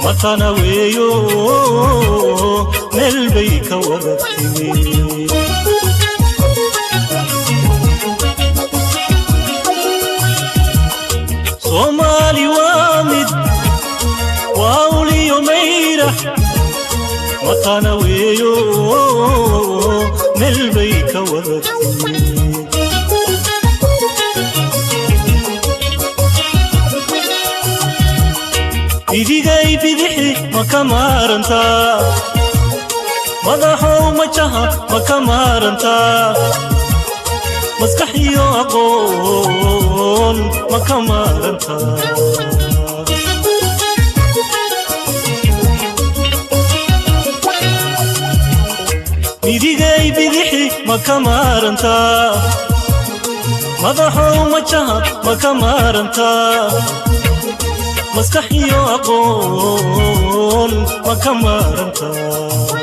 Matana weeyo, meel bay ka wada timi. Soomaali waa mid, waa uliyo mayrax. Matana weeyo, meel bay ka wada timi. Idigay bidixi ma ka maarantaa? Madaxow majaha ma ka maarantaa? Maskax iyo aqoon ma ka maarantaa? Idigay bidixi ma ka maarantaa? Madaxow majaha ma ka maarantaa? Maskax iyo aqoon ma ka maarantaa?